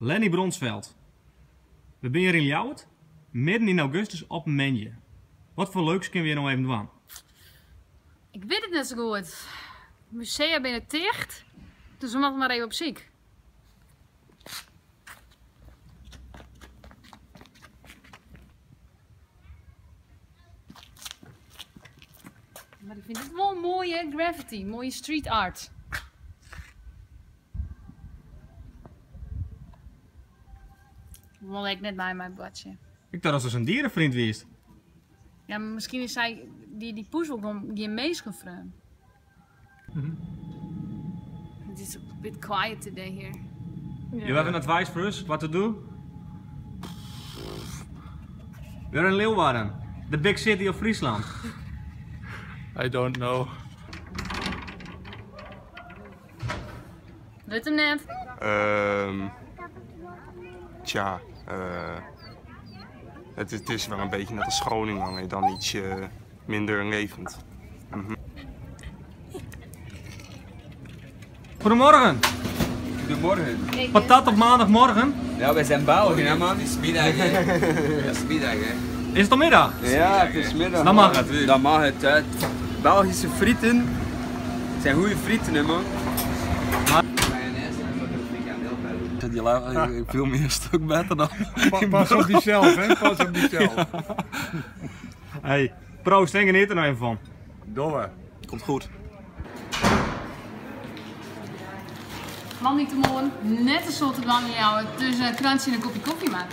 Lenny Bronsveld, We binne hjir yn Ljouwert, midden yn augustus op in moandei. Wat foar leuks kinne we hjir no even dwaan? Ik wit it net sa goed. Musea binne ticht, dus we moatte mar even op syk. Mar ik fyn dit wol in moaie graffiti, moaie street art. Wol ek net mei my boartsje. Ik tocht datst in dierenvriend wiest. Ja, mar miskien is sy dy dy poes wol gewoan gjin minskenfreon. It is a bit quiet today here. You have an advice for us what to do? We're in Leeuwarden, the big city of Friesland. I don't know. Wurdt him net. Ehm, tja, eh, het, het is wel een beetje net als Groningen, alleen dan ietsje minder levend. Mm Goedemorgen. Goedemorgen. Patat op maandagmorgen? Ja, wij zijn Belgen, hè man. Het is middag, hè. Het is middag, hè. Is het al middag? Ja, het is middag. Dan mag het. Dan mag het, hè. Belgische frieten zijn goede frieten, hè man. Ik voel me een stuk beter dan. Pas op diezelf, hè? Pas op diezelf. Hey, proost en geniet er nou even van. Domme. Komt goed. Moandeitemoarn, net in soad te dwaan yn Ljouwert, dus in krantsje en in kopje kofje mar.